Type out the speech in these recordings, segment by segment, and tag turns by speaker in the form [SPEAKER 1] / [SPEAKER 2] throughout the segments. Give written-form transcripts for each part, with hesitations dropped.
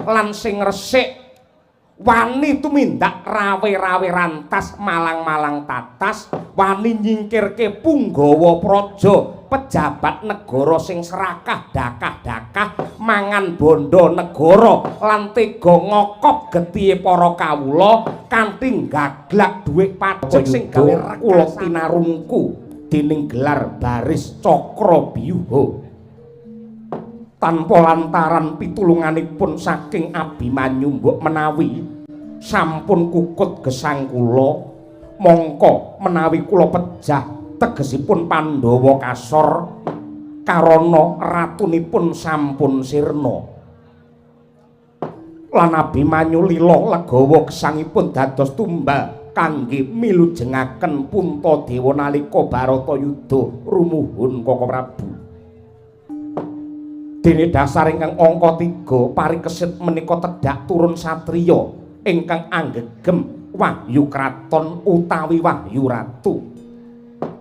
[SPEAKER 1] lan sing resik, wani tumindak rawe-rawe rantas malang-malang tatas, wani nyingkirke punggawa praja, pejabat negara sing serakah dakah-dakah mangan bondo negara lan tega ngokop getihe para kawula kanthi gaglak dhuwit pajek sing gawe kula tinarungku dening gelar Baris Cakra Biyuha. Tanpa lantaran pitulunganipun saking Abimanyu mbok menawi sampun kukut gesang kula, mongko menawi kula pejah tegesipun Pandhawa kasor karana ratunipun sampun sirna. Lan Abimanyu lila legawa gesangipun dados tumbal kangge milujengaken Puntadewa nalika Baratayuda rumuhun Kaka Prabu. Dene dasar ingkang angka 3 parikesit menika tedhak turun satriya ingkang anggegem wahyu kraton utawi wahyu ratu.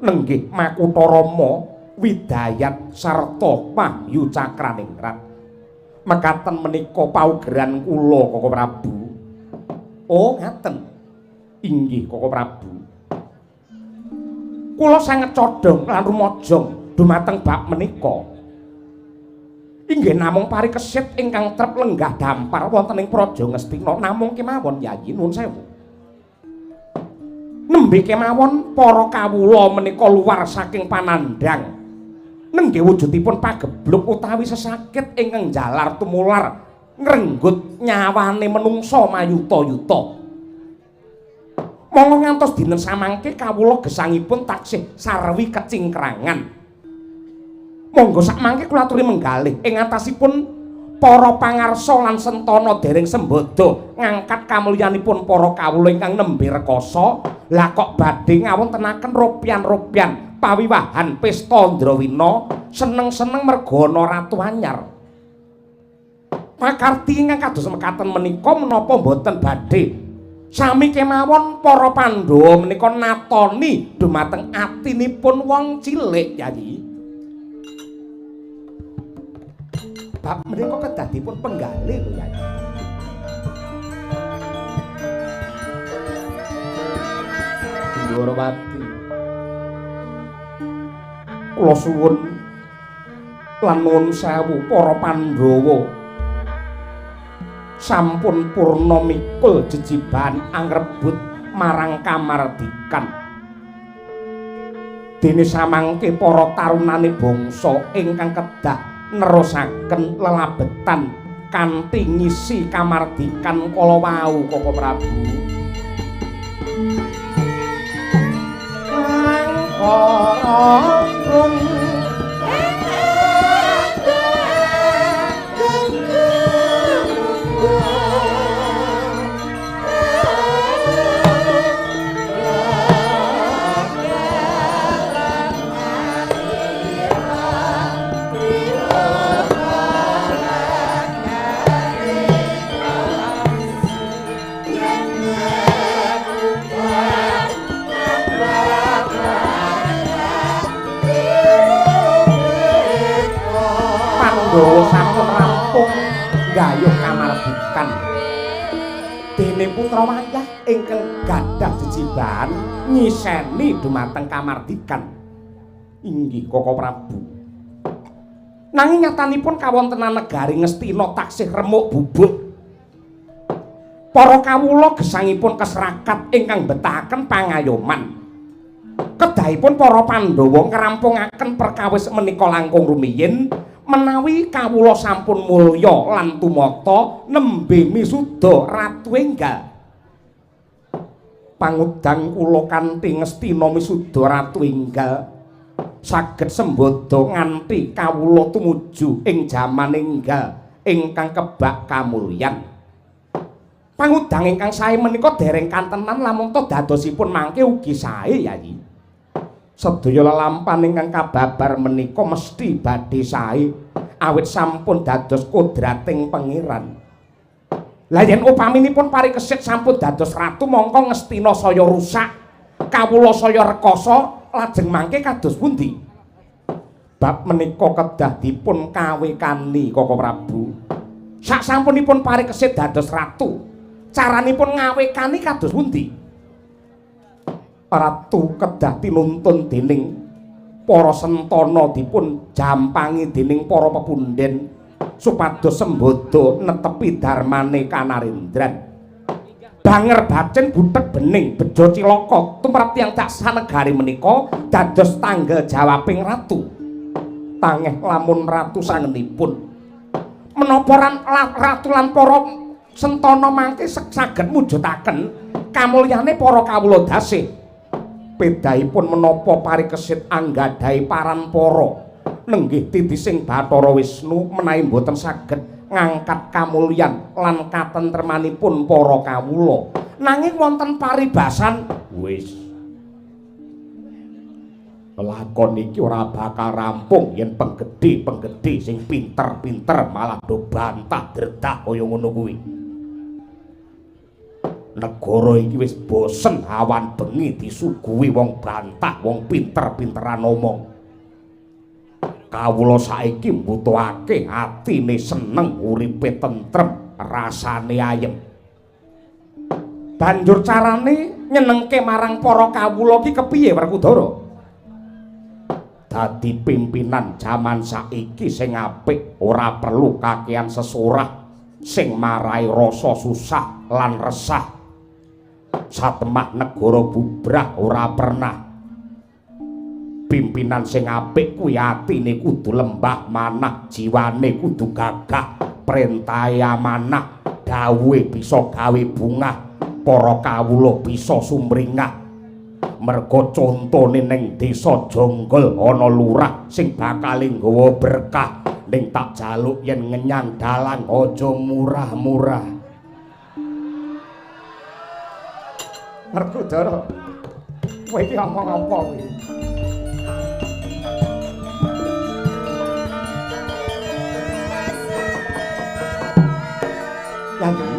[SPEAKER 1] Nenggih Makutha Rama Widayat sarta wahyu cakraningrat. Mekaten menika paugeran kula Kaka Prabu. Oh ngaten. Inggih Kaka Prabu. Kula sanget codhong lan rumajang dumateng bab menika. Inggih namung parikesit ingkang trep lenggah dampar wonten ing Praja Ngastina namung kemawon Yayi nuwun sewu. Nembe kemawon para kawula menika luar saking panandhang. Nenggih wujudipun pagebluk utawi sesakit ingkang jalar tumular ngrenggut nyawane menungsa mayuta-yuta. Monggo ngantos dinten samangke kawula gesangipun taksih sarwi kecingkrangan. Monggo sakmangke kula aturi menggalih ing atasipun para pangarsa lan sentana dereng sembada ngangkat kamulyanipun para kawula ingkang nembe rekasa. Lah kok badhe ngawontenaken ropyan-ropyan pawiwahan pesta Ndrawina seneng-seneng merga ana ratu anyar. Pakarti ingkang kados mekaten menika menapa mboten badhe sami kemawon para Pandhawa menika natoni dumateng atinipun wong cilik Yayi. Bab menika kedah dipun penggalih lho Yayi. Ndorowati, kula suwun lan nuwun sewu para Pandhawa sampun purna mikul jejibahan angrebut marang kamardikan. Dene samangke para tarunane bangsa ingkang kedah nerusaken lelabetan kanthi ngisi kamardikan kala wau Kaka Prabu. Angkara Pandhawa sampun rampung nggayuh kamardikan. Dene putra wayah ingkang gadah jejibahan nyiseni dumateng kamardikan. Inggih Kaka Prabu. Nanging nyatanipun kawontenan negari Ngastina taksih remuk bubuk. Para kawula gesangipun kesrakat ingkang betahaken pangayoman. Kedahipun para Pandhawa ngrampungaken perkawis menika langkung rumiyin menawi kawula sampun mulya lan tumata nembe misuda ratu enggal. Pangudang kula kanthi Ngastina misuda ratu enggal saged sembada nganti kawula tumuju ing jaman enggal ingkang kebak kamulyan. Pangudang ingkang sae menika dereng kantenan lamun to dadosipun mangke ugi sae Yayi. Sedaya lelampahan ingkang kababar menika mesti badhe sae awit sampun dados kodrating Pangeran. Lah yen upaminipun parikesit sampun dados ratu mongko Ngastina saya rusak, kawula saya rekasa, lajeng mangke kados pundi? Bab menika kedah dipun kawekani Kaka Prabu. Sasampunipun Parikesit dados ratu, caranipun ngawekani kados pundi? Ratu kedah tinuntun dening para sentana, dipun jampangi dening para pepundhen supados sembada netepi dharmane kanarendran. Banger bacin butek bening bejo cilaka tumrap tiyang caksanegari menika dados tanggel jawabing ratu. Tangeh lamun ratu sangenipun menapa ratu lan para sentana mangke saged mujudaken kamulyane para kawula dasih. Pedahipun menapa Parikesit anggadhahi parampara nenggih titising Bathara Wisnu menawi mboten saged ngangkat kamulyan lan katentremanipun para kawula. Nanging wonten paribasan wis lakon iki ora bakal rampung yen penggedhe-penggedhe sing pinter-pinter malah do bantah dredah kaya ngono kuwi. Negara iki wis bosen awan bengi disuguhi wong bantah, wong pinter-pinteran omong. Kawula saiki mbutuhake atine seneng, uripe tentrem, rasane ayem. Banjur carane nyenengke marang para kawula iki kepiye, Werkudara? Dadi pimpinan jaman saiki sing apik ora perlu kakean sesorah sing marai rasa susah lan resah. Satemah negara bubrah ora pernah. Pimpinan sing apik kuwi atine kudu lembah manah, jiwane kudu gagah, perintahe amanah, dawuhe bisa gawe bungah, para kawula bisa sumringah. Merga contone ning desa Jonggol ana lurah sing bakal nggawa berkah, ning tak jaluk yen ngenyang dalang aja murah-murah. Werkudara, kowe iki omong apa kuwi? Yayi,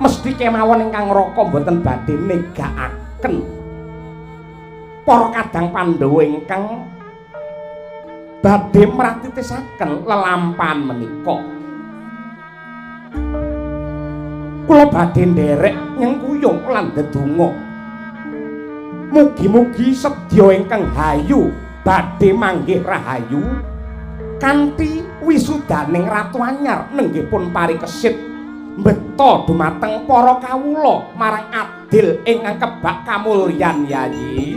[SPEAKER 1] mesti kemawon ingkang raka mboten badhe negakaken para kadang Pandhawa ingkang badhe mratitisaken lelampahan menika. Kula badhe nderek nyengkuyung lan ndedonga. Mugi-mugi sedya ingkang hayu badhe manggih rahayu kanthi wisudaning Ratu Anyar nenggih pun Parikesit mbeta dumateng para kawula marang adil ingkang kebak kamulyan. Yayi.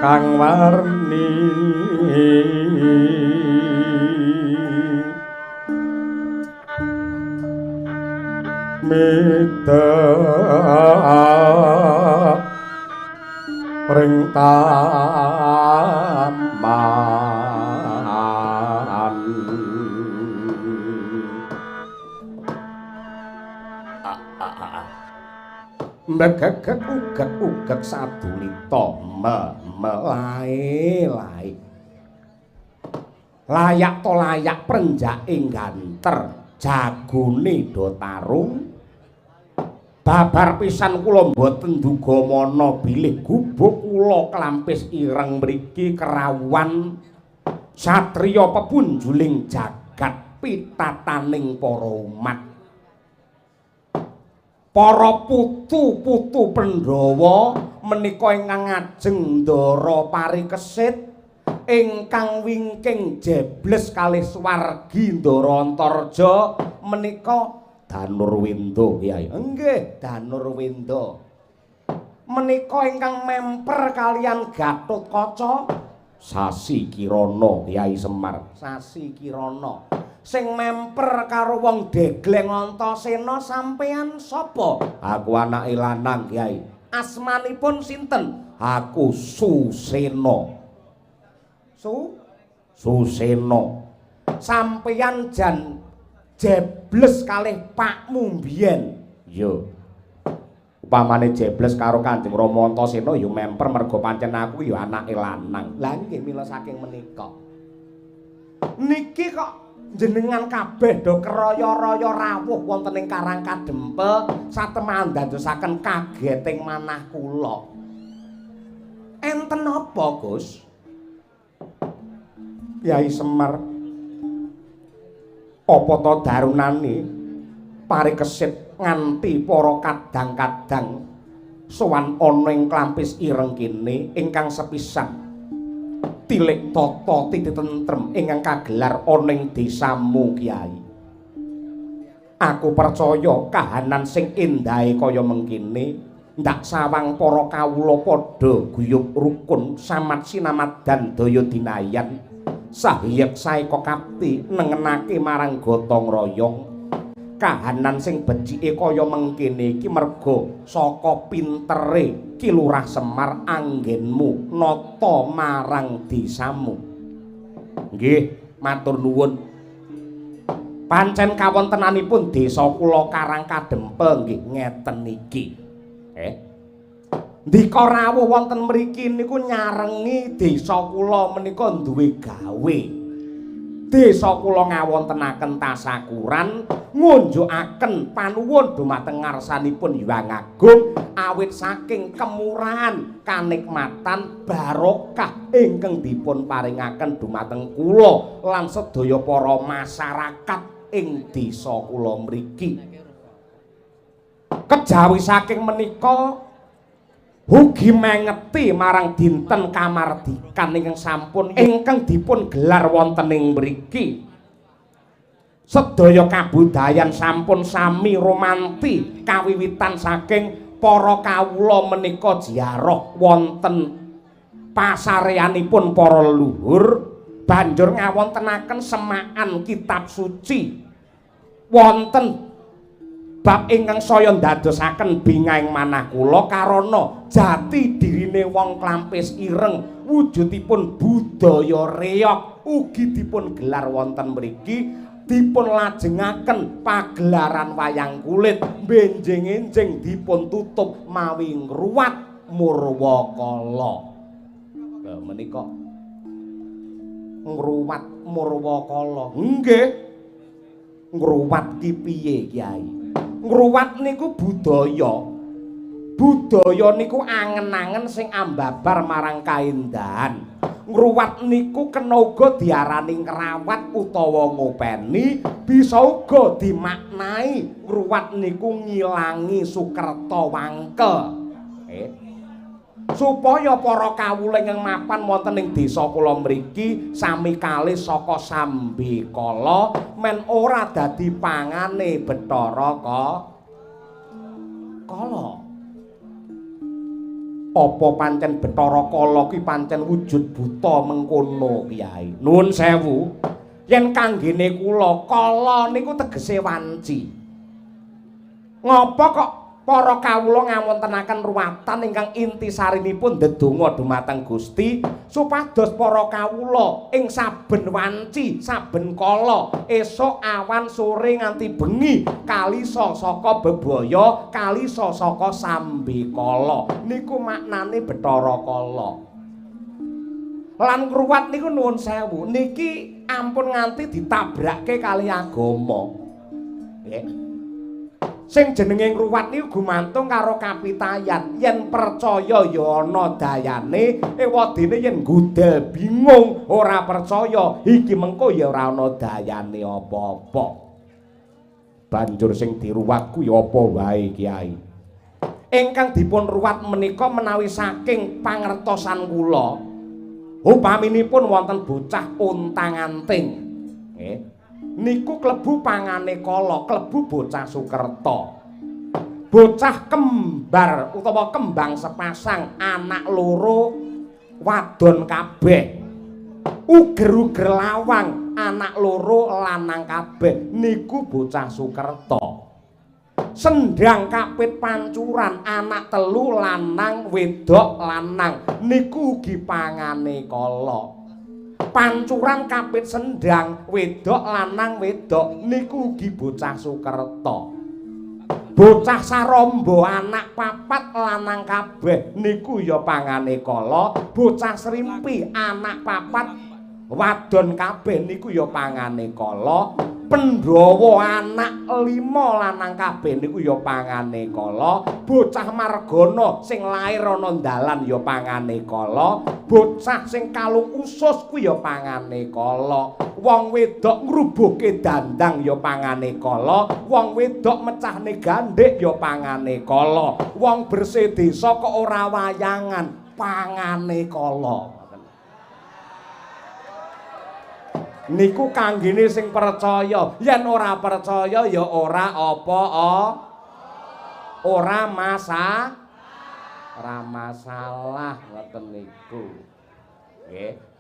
[SPEAKER 1] Kang warni midhak ring taman. Mbegegeg ugeg-ugeg sadulita melae lae layak to layak prenjake ganter jagone do tarung. Babar pisan kula mboten duga mana bilih gubuk kula Klampis Ireng mriki kerawuhan satriya pepunjuling jagat pitataning para umat. Para putu-putu Pandhawa menika ingkang ngajeng ndara parikesit ingkang wingking jebles kalih swargi ndara Antarja menika Danurwenda. Kyai. Nggih, Danurwenda. Menika ingkang memper kalian Gatotkaca Sasi Kirana Kyai Semar. Sasi Kirana. Sing memper karo wong degleng Antasena sampean sapa? Aku anake lanang, Kyai. Asmanipun sinten? Aku Susena. Susena. Sampeyan jan jebles kalih pakmu mbiyen. Iya. Upamane jebles karo Kanjeng Rama Antasena ya memper mergo pancen aku ya anake lanang. Lah nggih mila saking menika. Niki kok jenengan kabeh do keraya-raya rawuh wonten ing Karang Kadempel satemah ndandosaken kageting manah kula. Enten apa, Gus? Kyai Semar. Apa to darunane parikesit nganti para kadang-kadang sowan ana ing Klampis Ireng kene ingkang sepisan tilik tata titi tentrem ingkang kagelar ana ing desamu, Kyai. Aku percaya kahanan sing endahe kaya mengkene ndak sawang para kawula padha guyub rukun samat sinamadan daya dinayan sahiyek saeka kapti nengenake marang gotong royong. Kahanan sing becike kaya mengkene iki merga saka pintere Ki Lurah Semar anggenmu nata marang desamu. Nggih, matur nuwun. Pancen kawontenanipun desa kula Karang Kadempel nggih ngeten iki. Ndika rawuh wonten mriki niku nyarengi desa kula menika duwe gawe. Desa kula ngawontenaken tasakuran ngunjukaken panuwun dumateng ngarsanipun Hyang Agung awit saking kemurahan kanikmatan barokah ingkang dipun paringaken dumateng kula lan sedaya para masyarakat ing desa kula mriki. Kejawi saking menika ugi mengeti marang dinten kamardikan ingkang sampun ingkang dipun gelar wonten ing mriki. Sedaya kabudayan sampun sami romanti kawiwitan saking para kawula menika ziarah wonten pasareanipun para leluhur banjur ngawontenaken semaan kitab suci wonten bab ingkang saya ndadosaken bingahing manah kula karana jati dirine wong Klampis Ireng wujudipun budaya reog ugi dipun gelar wonten mriki dipun lajengaken pagelaran wayang kulit benjing-enjing dipun tutup mawi ngruwat murwakala. Lha menika ngruwat murwakala. Nggih. Ngruwat ki piye, Kyai? Ngruwat niku budaya. Budaya niku angen-angen sing ambabar marang kaendahan. Ngruwat niku kena uga diarani ngrawat utawa ngopeni, bisa uga dimaknai ngruwat niku ngilangi sukerta wangkel. Supaya para kawula ingkang mapan wonten ing desa kula mriki sami kalih saka sambekala men ora dadi pangane Bathara Kala. Apa pancen Bathara Kala ki pancen wujud buta mengkono, Kyai? Nuwun sewu. Yen kanggene kula, kala niku tegese wanci. Ngapa kok para kawula ngawontenaken ruwatan ingkang intisarinipun ndedonga dumateng Gusti supados para kawula ing saben wanci, saben kala, esuk, awan, sore nganti bengi kalisa saka bebaya, kalisa saka sambekala. Niku maknane Bathara Kala. Lan ngruwat niku nuwun sewu, niki ampun nganti ditabrake kali agama. Nggih. Sing jenenge ngruwat niku gumantung karo kapitayan. Yen percaya ya ana dayane, ewadene yen gudel bingung ora percaya, iki mengko ya ora ana dayane apa-apa. Banjur sing diruwat kuwi apa wae, Kyai? Ingkang dipun ruwat menika menawi saking pangertosan kula, upaminipun wonten bocah ontang-anting, nggih, niku klebu pangane kala, klebu bocah Sukerta. Bocah kembar utawa kembang sepasang, anak loro wadon kabeh. Uger-uger lawang, anak loro lanang kabeh, niku bocah Sukerta. Sendang kapit pancuran, anak telu lanang wedok lanang, niku ugi pangane kala. Pancuran kapit sendang wedok lanang wedok niku ugi bocah Sukerta. Bocah Saramba anak papat lanang kabeh niku ya pangane kala. Bocah Srimpi anak papat wadon kabeh niku ya pangane kala. Pandhawa anak 5 lanang kabeh niku ya pangane kala. Bocah Margana sing lair ana dalan ya pangane kala. Bocah sing kalung usus kuwi ya pangane kala. Wong wedok ngrubuhke dandang ya pangane kala. Wong wedok mecahne gandhik ya pangane kala. Wong bersih desa kok ora wayangan, pangane kala. Niku kanggene sing percaya. Yen ora percaya ya ora apa ora masa ora masalah ngoten niku. Nggih.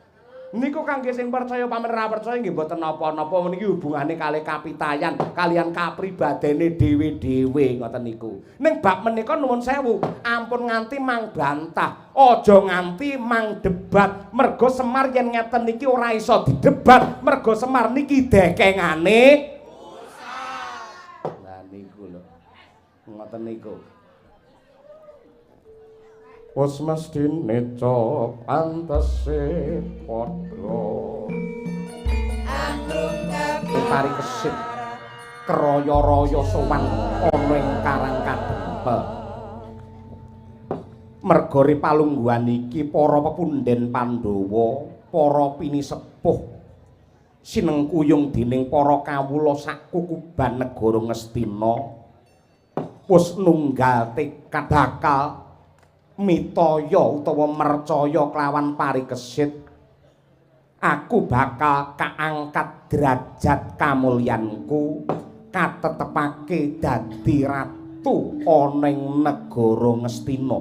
[SPEAKER 1] Niku kangge sing percaya, pamen ora percaya nggih mboten napa-napa, niki hubungane kalih kapitayan kaliyan kapribadene dhewe-dhewe ngoten niku. Ning bab menika nuwun sewu, ampun nganti mang bantah, aja nganti mang debat, mergo Semar yen ngeten niki ora iso didebat, mergo Semar niki dekengane pusat. Lah niku lho. Ngoten niku. Wis mestine cok antese padha
[SPEAKER 2] Anggrung kabeh
[SPEAKER 1] Parikesit kraya-raya sowan ana ing Karang Kadempel. Merga palungguhan iki para pepundhen Pandhawa, para pinisepuh sinengkuyung dening para kawula sakukuban negara Ngastina wis nunggal tekad bakal mitaya utawa mercaya kelawan parikesit, aku bakal kaangkat derajat kamulyanku, katetepake dadi ratu ana ing negara Ngastina.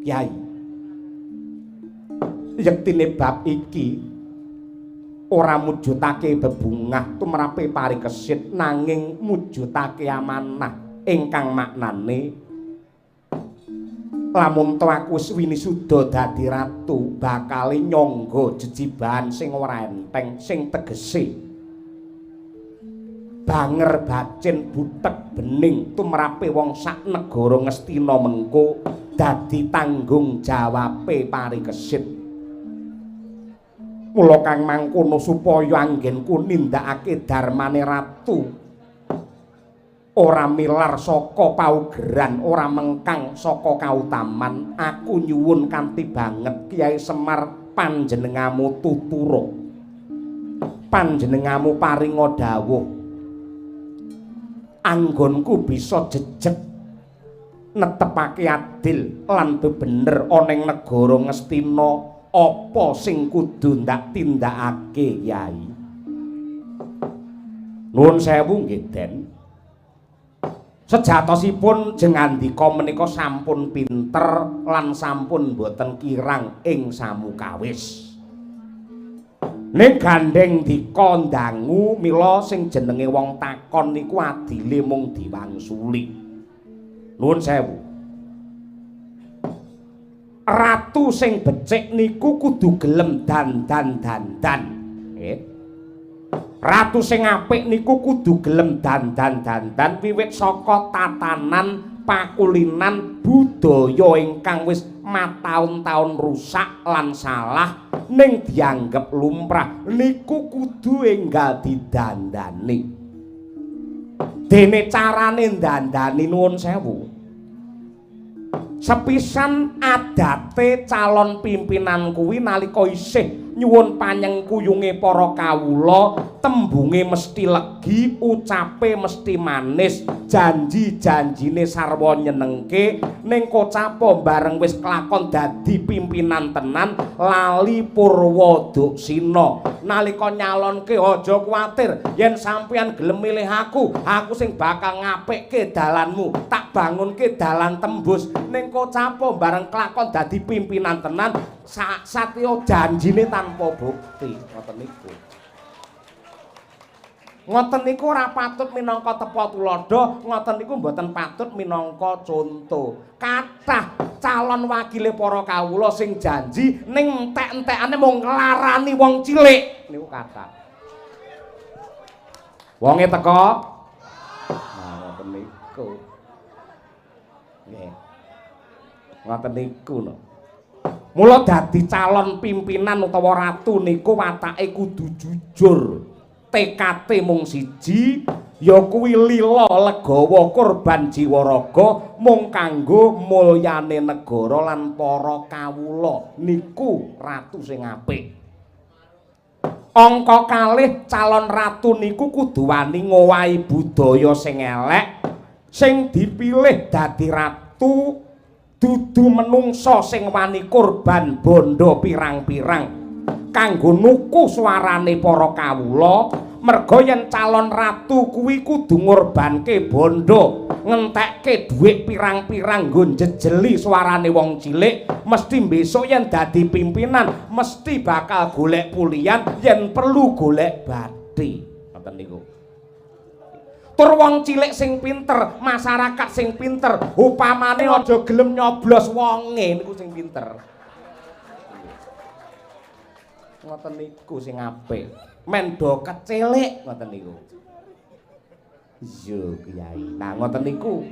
[SPEAKER 1] Kyai, yektine bab iki ora mujudake bebungah tumrape parikesit, nanging mujudake amanah ingkang maknane lamun to aku wis winisuda dadi ratu bakale nyangga jejibahan sing ora enteng, sing tegese banger bacin butek bening tumrape wong sak negara Ngastina mengko dadi tanggung jawabe parikesit. Mula kang mangkono supaya anggenku nindakake darmane ratu ora milar saka paugeran, ora mengkang saka kautaman, aku nyuwun kanthi banget Kyai Semar panjenengamu tutura, panjenengamu paringa dawuh anggonku bisa jejeg netepake adil lan bebener ana ing negara Ngastina. Apa sing kudu ndak tindakake, Kyai? Nuwun sewu nggih, Den. Sejatosipun jengandika menika sampun pinter lan sampun boten kirang ing samukawis. Ning gandheng dika ndangu, mila sing jenenge wong takon niku adile mung diwangsuli. Nuwun sewu. Ratu sing becik niku kudu gelem dandan-dandan. Nggih. Ratu sing apik niku kudu gelem dandan-dandan wiwit saka tatanan pakulinan budaya ingkang wis mataun-taun rusak lan salah ning dianggep lumrah niku kudu enggal didandani. Dene carane ndandani, nuwun sewu. Sepisan, adate calon pimpinan kuwi nalika isih nyuwun panyengkuyunge para kawula, tembunge mesti legi, ucape mesti manis, janji-janjine sarwa nyenengke. Ning kocapa bareng wis kelakon dadi pimpinan tenan, lali purwa duksina. Nalika nyalonke, "Aja kuwatir, yen sampeyan gelem milih aku, aku sing bakal ngapikke dalanmu, tak bangunke dalan tembus." Ning kocapa bareng kelakon dadi pimpinan tenan, satya janjine tanpa bukti. Ngoten niku. Ngoten niku ora patut minangka tepa tuladha, ngoten niku mboten patut minangka conto. Kathah calon wakile para kawula sing janji ning entek-entekane mung nglarani wong cilik niku kathah. Wonge teko. Nah, ngoten niku. Nggih. Ngoten niku no. Mula dadi calon pimpinan utawa ratu niku watake kudu jujur. TKT mung siji, ya kuwi lila legawa korban jiwa raga mung kanggo mulyane negara lan para kawula, niku ratu sing apik. Angka kalih, calon ratu niku kudu wani ngowahi budaya sing elek. Sing dipilih dadi ratu dudu menungsa sing wani korban bondo pirang-pirang kanggo nuku suarane para kawula. Merga yen calon ratu kuwi kudu ngorbanke bondo, ngentekke dhuwit pirang-pirang nggo njejeli suarane wong cilik, mesti besok yen dadi pimpinan mesti bakal golek pulihan, yen perlu golek bathi. Ngoten niku. Tur wong cilik sing pinter, masyarakat sing pinter, upamane aja gelem nyoblos wonge niku sing pinter. Ngoten niku sing apik. Men do kecelik ngoten niku. Iya, Kyai. Nah, ngoten niku.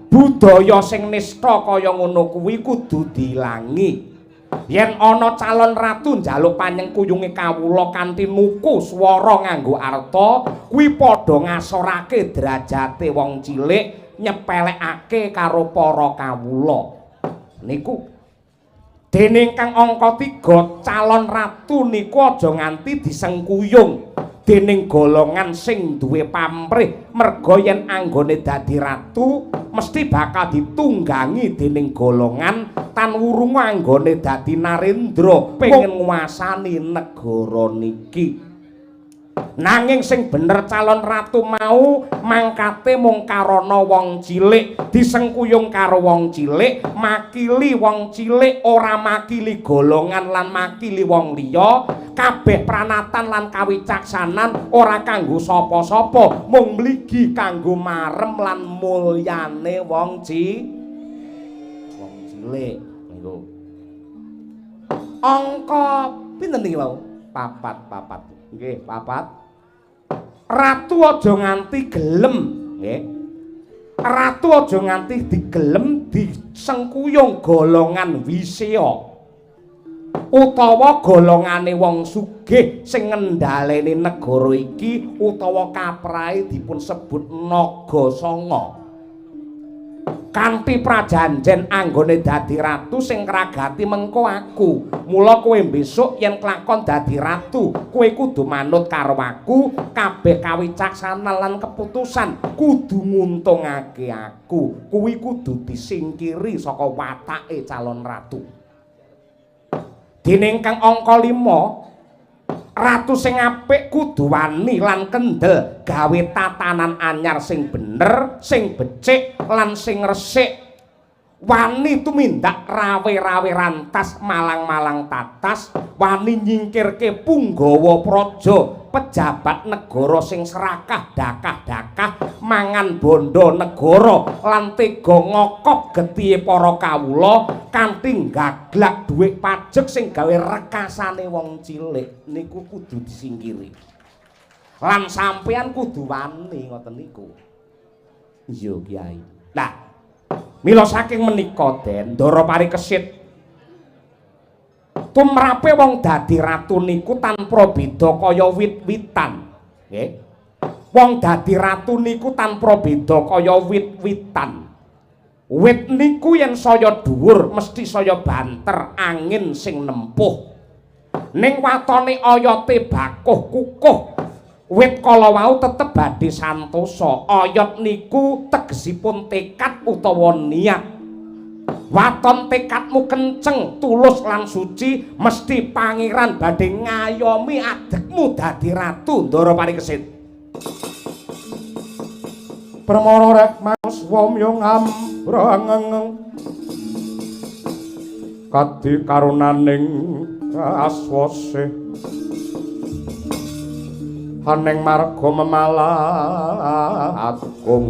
[SPEAKER 1] Budaya sing nista kaya ngono kuwi kudu diilangi. Yen ana calon ratu njaluk panyengkuyunge kawula kanthi nuku swara nganggo arta, kuwi padha ngasorake derajate wong cilik, nyepelekake karo para kawula. Niku. Dene kang angka 3, calon ratu niku aja nganti disengkuyung dening golongan sing duwe pamrih. Merga yen anggone dadi ratu mesti bakal ditunggangi dening golongan tan wurung anggone dadi narendra, pengen nguasani negara niki. Nanging sing bener, calon ratu mau mangkate mung karana wong cilik, disengkuyung karo wong cilik, makili wong cilik, ora makili golongan lan makili wong liya. Kabeh pranatan lan kawicaksanan ora kanggo sapa-sapa, mung mligi kanggo marem lan mulyane wong cilik niku. Angka pinten niki wau? Papat, papat. Nggih, papat. Ratu aja nganti gelem, nggih. Ratu aja nganti digelem disengkuyung golongan wisya utawa golongane wong sugih sing ngendhaleni negara iki, utawa kaprahe dipun sebut Naga Sanga. Kanthi prajanjen anggone dadi ratu sing ngragati mengko aku. Mula kowe besok yen klakon dadi ratu, kowe kudu manut karo aku, kabeh kawicaksanan lan keputusan kudu nguntungake aku. Kuwi kudu disingkiri saka watake calon ratu. Dening kang angka 5, Ratu sing apik kudu wani lan kendel gawe tatanan anyar sing bener, sing becik lan sing resik. Wani tumindak rawe-rawe rantas malang-malang tatas, wani nyingkirke punggawa praja, pejabat negara sing serakah dakah-dakah, mangan bondo negara lan tega ngokop getihe para kawula kanthi gaglak dhuwit pajek sing gawe rekasane wong cilik niku kudu disingkiri. Lan sampeyan kudu wani ngoten niku. Iya Kyai. Lah mila saking menika Den Ndara Parikesit tumrape wong dadi ratu niku tanpa beda kaya wit-witan. Nggih. Wong dadi ratu niku tanpa beda kaya wit-witan. Wit niku yen saya dhuwur mesti saya banter angin sing nempuh. Ning watone oyote bakuh kukuh. Wit kala wau tetep badhe santosa. Oyot niku tegesipun tekad utawa niat. Waton tekadmu kenceng, tulus lan suci, mesti pangeran badhe ngayomi adekmu dadi ratu Ndara Parikesit.
[SPEAKER 2] Permara rek mas womyo ngambrangeng kadi karunaning aswase haning marga memalat kung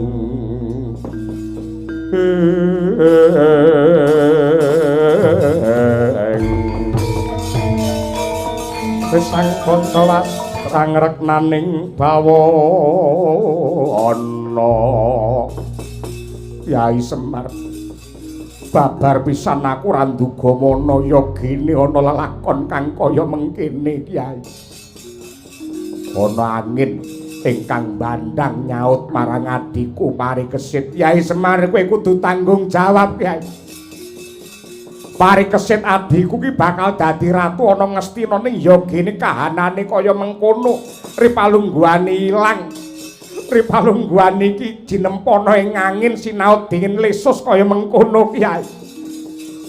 [SPEAKER 2] wis angkon telas rangreknaning bawana. Yai Semar babar pisan aku ra nduga mana yogine ana lelakon kang kaya mengkene Kyai. Ana angin ingkang bandang nyaut marang adhiku Parikesit. Yai Semar kowe kudu tanggung jawab Kyai. Parikesit adhiku ki bakal dadi ratu ana Ngastina ning yogine kahanane kaya mengkono. Ripalungguhane ilang. Ripalungguhane iki jinempana ing angin sinaut dingin lesus kaya mengkono Kyai.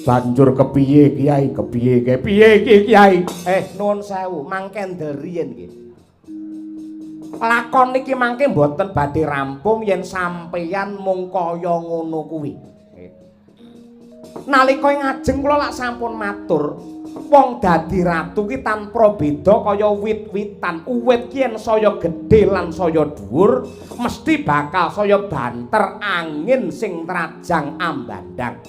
[SPEAKER 2] Banjur kepiye Kyai? Kepiye kepiye iki Kyai?
[SPEAKER 1] Nuwun sewu, mangkendel riyin nggih. Lakon iki mangke mboten badhe rampung yen sampeyan mung kaya ngono kuwi. Nalika ing ngajeng kula lak sampun matur, wong dadi ratu ki tanpa beda kaya wit-witan. Uwit ki yen saya gedhe lan saya dhuwur, mesti bakal saya banter angin sing trajang ambandang.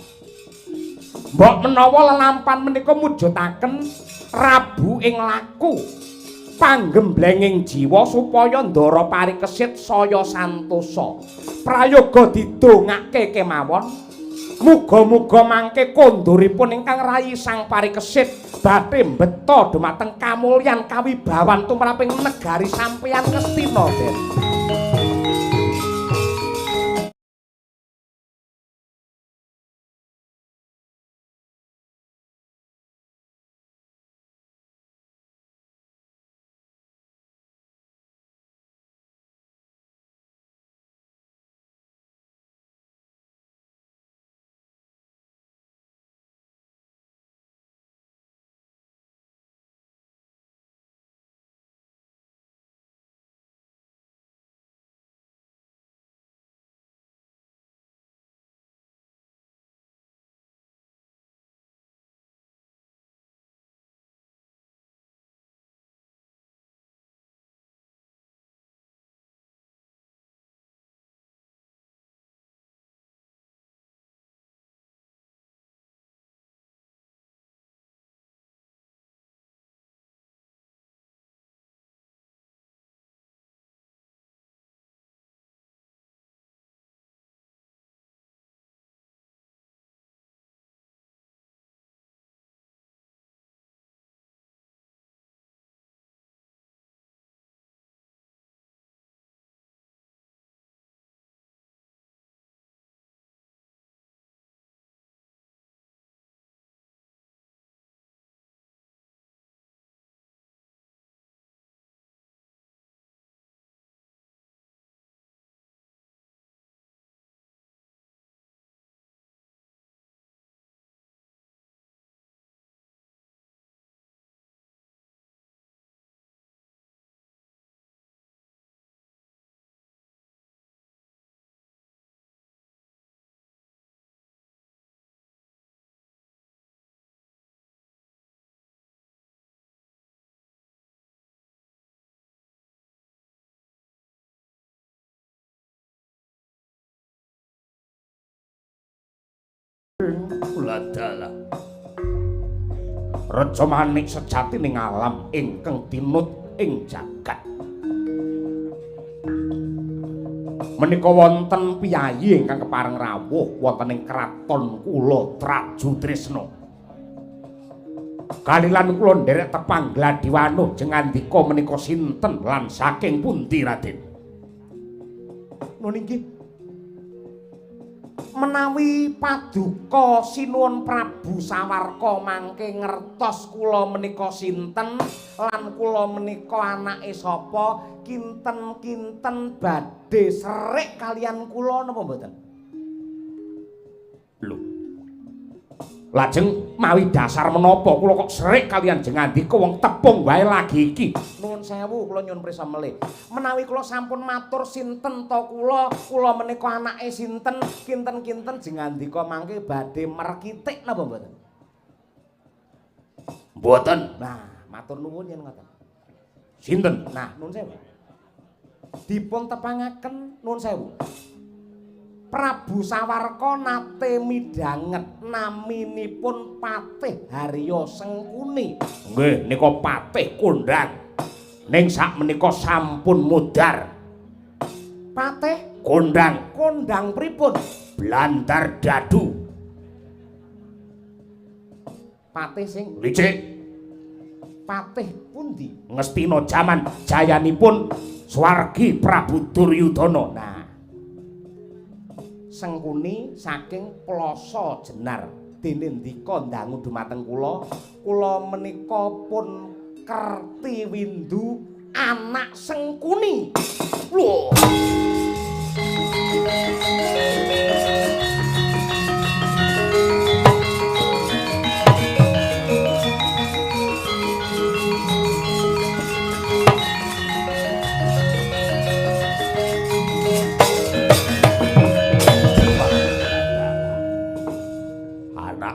[SPEAKER 1] Mbok menawa lelampan menika mujudaken rabu ing laku panggemblenging jiwa supaya Ndara Parikesit saya santosa. Prayoga didongake kemawon. Muga-muga mangke konduripun ingkang rayi Sang Parikesit badhe mbeta dumateng kamulyan kawibawan tumraping negari sampeyan Ngastina, Den. Ladalah. Reja manik sejati ning alam ingkang tinut ing jagat. Menika wonten piyayi ingkang kepareng rawuh wonten ing kraton kula Trajutrisna. Kalilan kula nderek tepang gladiwanuh jengandika menika sinten lan saking pundi Raden? Nun inggih. Menawi paduka Sinuwun Prabu Sawarka mangke ngertos kula menika sinten lan kula menika anake sapa, kinten-kinten badhe serik kalian kula napa mboten? Lho. Lajeng mawi dasar menapa kula kok serik kalian jengandika wong tepung wae lagi iki? Nuwun sewu kula nyuwun prisa melih. Menawi kula sampun matur sinten to kula, kula menika anake sinten, kinten-kinten jengandika mangke badhe merkitik napa mboten? Mboten. Nah, matur nuwun yen ngoten. Sinten? Nah, nuwun sewu. Dipun tepangaken nuwun sewu. Prabu Sawarka nate midhanget naminipun Patih Harya Sengkuni. Nggih, nika patih kondhang. Ning sakmenika sampun mudhar. Patih kondhang, kondhang pripun? Blandar dadu. Patih sing licik. Patih pundi? Ngastina jaman jayanipun swargi Prabu Duryudana. Nah, Sengkuni saking Plasa Jenar dene ndika ndangu dumateng kula, kula menika pun Kerti Windu anak Sengkuni. Lho.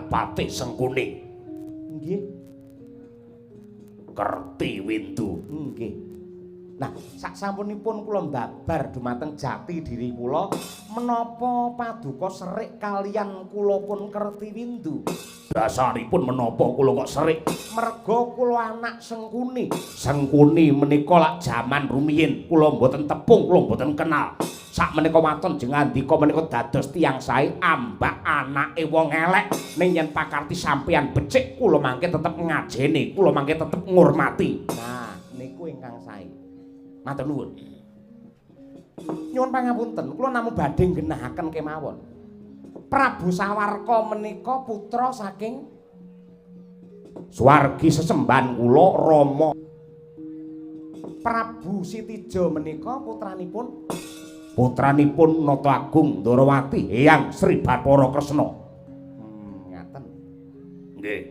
[SPEAKER 1] Patih Sengkuni. Nggih. Kerti Windu. Nggih. Nah, sak sampunipun kula mbabar dumateng jati diri kula, menapa paduka serik kalian kula pun Kerti Windu? Dasaripun menapa kula kok serik? Merga kula anak Sengkuni. Sengkuni menika lak jaman rumiyin kula mboten tepung, kula mboten kenal. Sakmenika waton jengandika menika dados tiyang sae ambak anake wong elek. Ning yen pakarti sampeyan becik kula mangke tetep ngajeni, kula mangke tetep ngurmati. Nah, niku ingkang sae. Matur nuwun. Nyuwun pangapunten, kula namung badhe nggenahaken kemawon. Prabu Sawarka menika putra saking swargi sesembahan kula Rama. Prabu Sitija menika putranipun putranipun Nata Agung Ndorowati Eyang Sri Bathara Kresna. Ngaten. Nggih.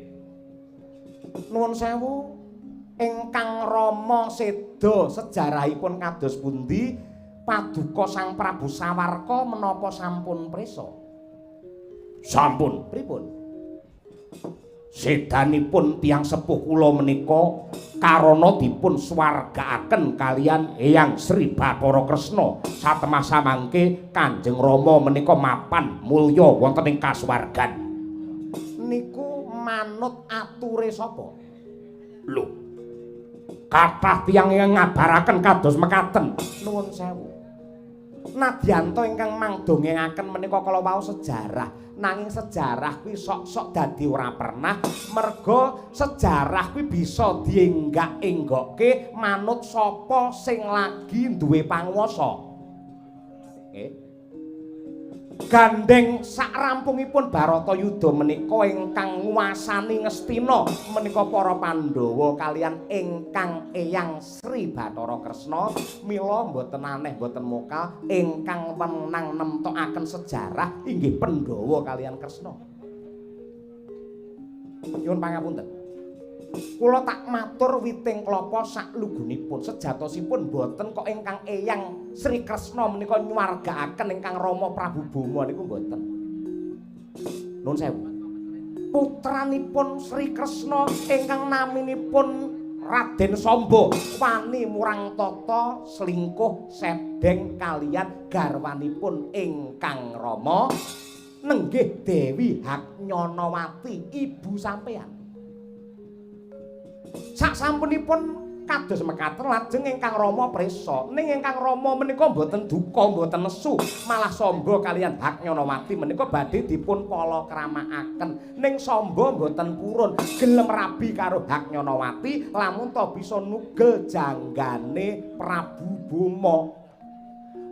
[SPEAKER 1] Nuwun sewu ingkang Rama seda sejarahipun kados pundi paduka Sang Prabu Sawarka menapa sampun prisa? Sampun. Pripun? Sedanipun tiyang sepuh kula menika karana dipun swargaaken kalian Eyang Sri Bathara Kresna. Satemah mangke Kanjeng Rama menika mapan mulya wonten ing kasuwargan. Niku manut ature sapa? Lho. Kathah tiyang ingkang ngabaraken kados mekaten. Nuwun sewu. Nadyanto ingkang mangdongengaken menika kala wau sejarah, nanging sejarah kuwi sok-sok dadi ora pernah merga sejarah kuwi bisa dienggak-enggokke manut sapa sing lagi duwe panguwasa. Nggih. Gandeng sakrampungipun Baratayuda menika ingkang nguwasani Ngastina menika para Pandhawa kalian ingkang Eyang Sri Bathara Kresna, mila mboten aneh mboten mokal ingkang wenang nemtokaken sejarah inggih Pandhawa kalian Kresna. Nyuwun pangapunten. Kula tak matur witing klapa saklugunipun, sejatosipun mboten kok ingkang Eyang Sri Kresna menika nyuwargaaken ingkang Rama Prabu Boma niku mboten. Nuwun sewu. Putranipun Sri Kresna ingkang naminipun Raden Samba wani murang tata selingkuh sedeng kalian garwanipun ingkang Rama. Nenggih Dewi Haknyanawati, ibu sampeyan. Sak sampunipun kados mekaten lajeng ingkang Rama prisa. Ning ingkang Rama menika mboten duka, mboten nesu, malah Samba kaliyan Haknyanawati menika badhe dipun palakramakaken. Ning Samba mboten purun, gelem rabi karo Haknyanawati lamun ta bisa nugel janggane Prabu Boma.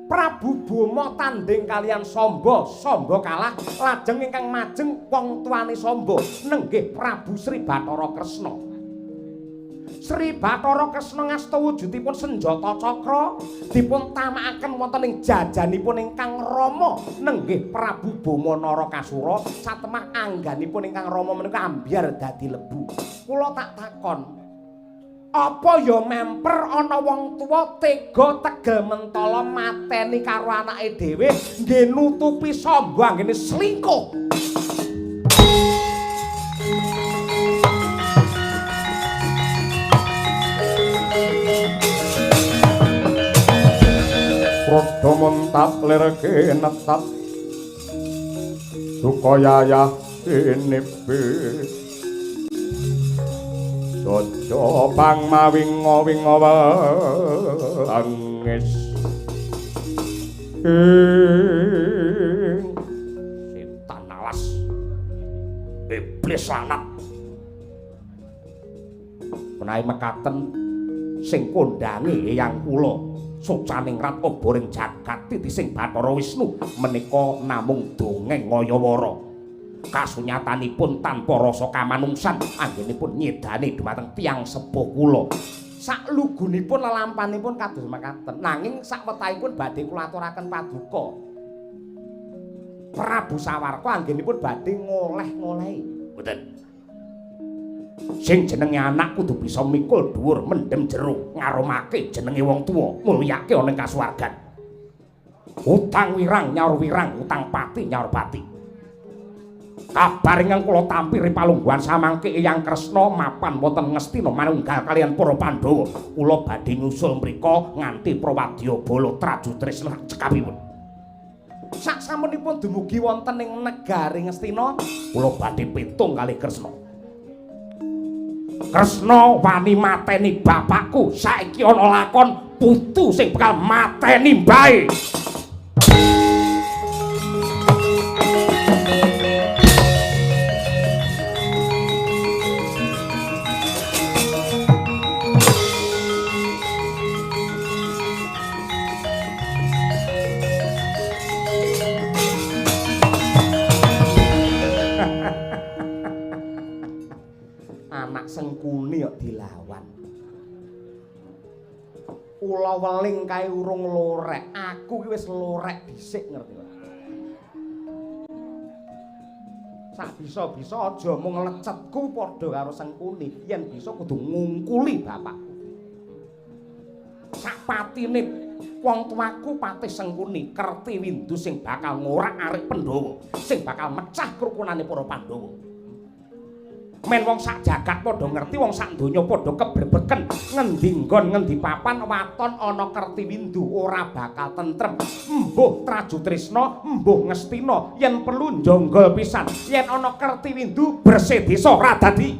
[SPEAKER 1] Prabu Boma tanding kaliyan Samba, Samba kalah, lajeng ingkang majeng wong tuane Samba nenggih Prabu Sri Bathara Kresna. Sri Bathara Kresna ngasta wujudipun senjata cakra dipun tamakaken wonten ing jajanipun ingkang Rama nenggih Prabu Boma Narakasura. Satemah angganipun ingkang Rama menika ambyar dadi lebu. Kula tak takon, apa ya memper ana wong tuwa tega tegel mentala mateni karo anake dhewe nggih nutupi Samba anggene selingkuh?
[SPEAKER 2] Rada mentak lir kinetap duka yayah tinibe Jojo pang mawinga-winga wangis
[SPEAKER 1] setan alas iblis lanat menawi mekaten sing kondhange eyang kula sucaning rat oboring jagat titising Bathara Wisnu menika namung dongeng ngayawara. Kasunyatanipun tanpa rasa kamanungsan anggenipun nyedani dhumateng tiyang sepuh kula. Saklugunipun lelampanipun kados mekaten, nanging sakwetahipun badhe kula aturaken paduka. Prabu Sawarka anggenipun badhe ngoleh-ngolehi.
[SPEAKER 3] Mboten. Sing jenenge anak kudu bisa mikul dhuwur mendem jero, ngaromake jenenge wong tuwa, mulyake ana ing kasuwargan. Utang wirang nyaur wirang, utang pati nyaur pati. Kabar ingkang kula tampi ri palungguhan samangke Eyang Kresna mapan wonten Ngastina manunggal kaliyan para Pandhawa. Kula badhe nyusul mriku nganti prawadya bala Traju Tresna cekapipun.
[SPEAKER 1] Sak samunipun dumugi wonten ing negari Ngastina,
[SPEAKER 3] kula badhe pitung kalih Kresna. Kresna wani mateni bapakku, saiki ana lakon putu sing bakal mateni mbahe.
[SPEAKER 1] Anak Sengkuni kok dilawan. Ula weling kae urung lorek, aku ki wis lorek dhisik ngerti ora? Sak bisa-bisa aja mung lecetku padha karo Sengkuni, yen bisa kudu ngungkuli bapakku. Sak patine wong tuaku patih Sengkuni, Kerti Windu sing bakal ngorak-arik Pandhawa, sing bakal mecah kerukunane para Pandhawa. Men wong sak jagat padha ngerti, wong sak donya padha kebrebeken, ngendi nggon ngendi papan waton ana Kerti Windu ora bakal tentrem. Mbuh Traju Tresna, mbuh Ngastina, yen perlu njonggol pisan. Yen ana Kerti Windu bersih desa ora dadi.